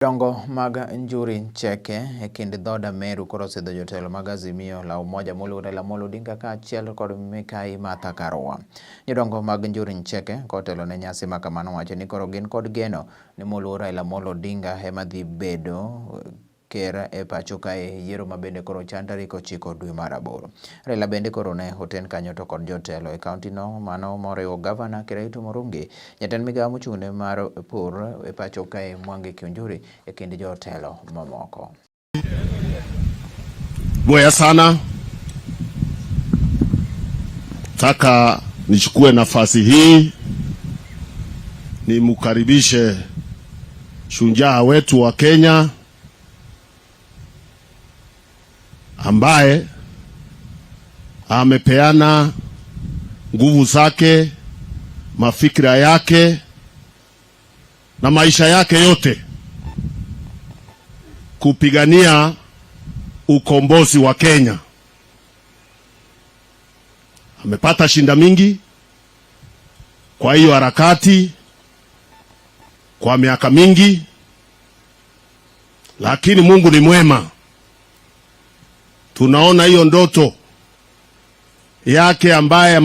Dongo mag Njuri Ncheke e kind dhood Ameru koro osidho jotelo mag Azimio la Umoja moluor Raila Amolo Odinga kaachiel kod Mikai Martha Karua. Jodongo mag Njuri Ncheke kotelo ne nyasi ma kamano wacho ni koro gin kod geno ni moluor Raila Amolo Odinga ema dhi bedo ker e pacho kae yiero ma bende koro chan tarik 9 dwe mar 8. Raila bende koro ne oten kanyo to kod jotelo e kaunti no mano moriwo gavana Kiraitu Murungi, jatend migawo mochung'ne mar pur e pacho kae Mwangi Kiunjuri e kind jotelo mamoko. Boya sana, taka nichukue nafasi hii nimkaribishe shujaa wetu wa Kenya ambaye amepeana nguvu zake, mafikira yake na maisha yake yote kupigania ukombozi wa Kenya. Amepata shinda mingi kwa hiyo harakati kwa miaka mingi, lakini Mungu ni mwema. Tunaona hiyo ndoto yake ambaye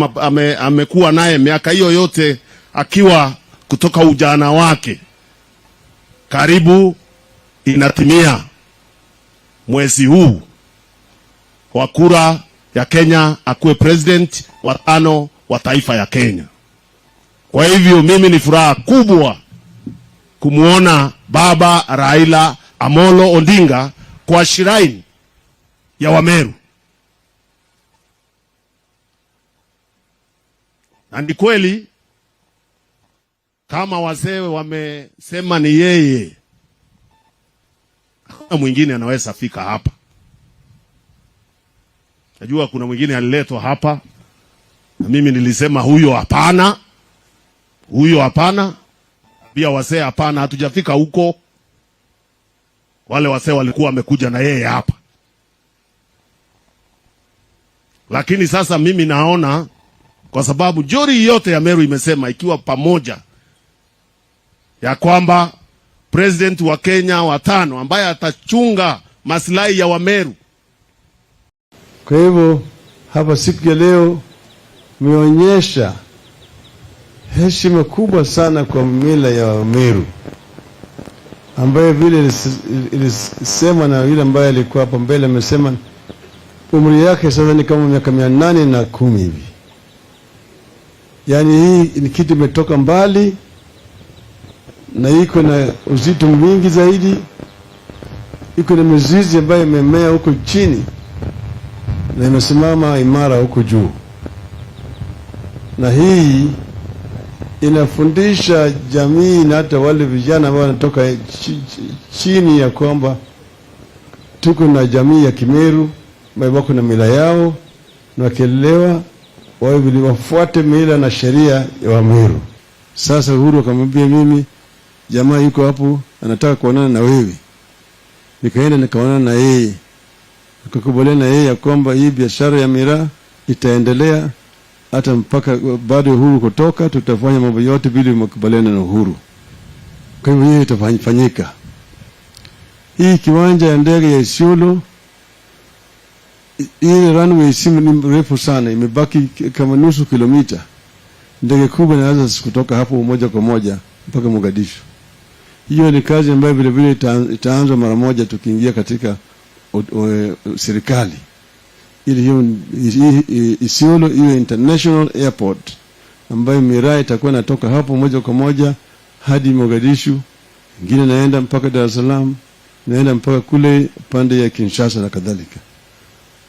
amekuwa naye miaka hiyo yote akiwa kutoka ujana wake, karibu inatimia mwezi huu wa kura ya Kenya akuwe president wa 5 wa taifa ya Kenya. Kwa hivyo mimi ni furaha kubwa kumuona Baba Raila Amolo Odinga kwa shrine ya Wameru. Na ni kweli kama wazee wamesema ni yeye, hakuna mwingine anaweza fika hapa. Najua kuna mwingine aliletwa hapa na mimi nilisema huyo hapana, huyo hapana. Pia wazee hapana, hatujafika huko. Wale wazee walikuwa wamekuja na yeye hapa. Lakini sasa mimi naona kwa sababu jori yote ya Meru imesema ikiwa pamoja ya kwamba president wa Kenya wa 5 ambaye atachunga maslahi ya Wameru. Kwa hivyo hapa siku ya leo meonyesha heshima kubwa sana kwa mila ya Wameru, ambaye vile ilisema na yule ambaye alikuwa hapo mbele amesema umri yake sasa ni kama miaka 810 hivi. Yaani hii ni kitu imetoka mbali na iko na uzito mwingi zaidi, iko na mizizi ambayo imemea huko chini na imesimama imara huko juu. Na hii inafundisha jamii na hata wale vijana ambao wanatoka chini ya kwamba tuko na jamii ya Kimeru ambayo wako na mila yao, na wakielewa wao vile wafuate mila na sheria ya Wameru. Sasa Uhuru akamwambia mimi, jamaa yuko hapo anataka kuonana na wewe. Nikaenda nikaonana na yeye, nikakubaliana na yeye ya kwamba hii biashara ya miraa itaendelea hata mpaka baada ya Uhuru kutoka, tutafanya mambo yote vile tumekubaliana na Uhuru. Kwa hivyo hiyo itafanyika. Hii kiwanja ya ndege ya Isiolo, ile runway si mrefu sana, imebaki kama nusu kilomita. Ndege kubwa inaweza kutoka hapo moja kwa moja mpaka Mogadishu. Hiyo ni kazi ambayo vile vile itaanza mara moja tukiingia katika serikali, ili hiyo Isiolo iwe international airport ambayo miraa itakuwa inatoka hapo moja kwa moja hadi Mogadishu, ingine naenda mpaka Dar es Salaam, naenda mpaka kule pande ya Kinshasa na kadhalika.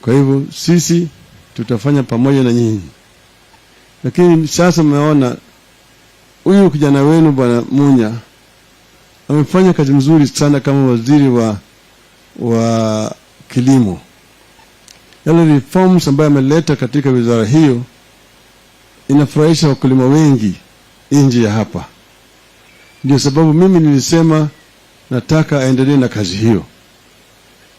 Kwa hivyo sisi tutafanya pamoja na nyinyi. Lakini sasa mmeona huyu kijana wenu Bwana Munya amefanya kazi nzuri sana kama waziri wa kilimo. Yale reforms ambayo ameleta katika wizara hiyo inafurahisha wakulima wengi nje ya hapa. Ndio sababu mimi nilisema nataka aendelee na kazi hiyo.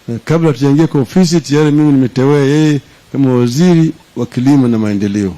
Na kabla tujaingia kwa ofisi tayari mimi nimeteua yeye kama waziri wa kilimo na maendeleo.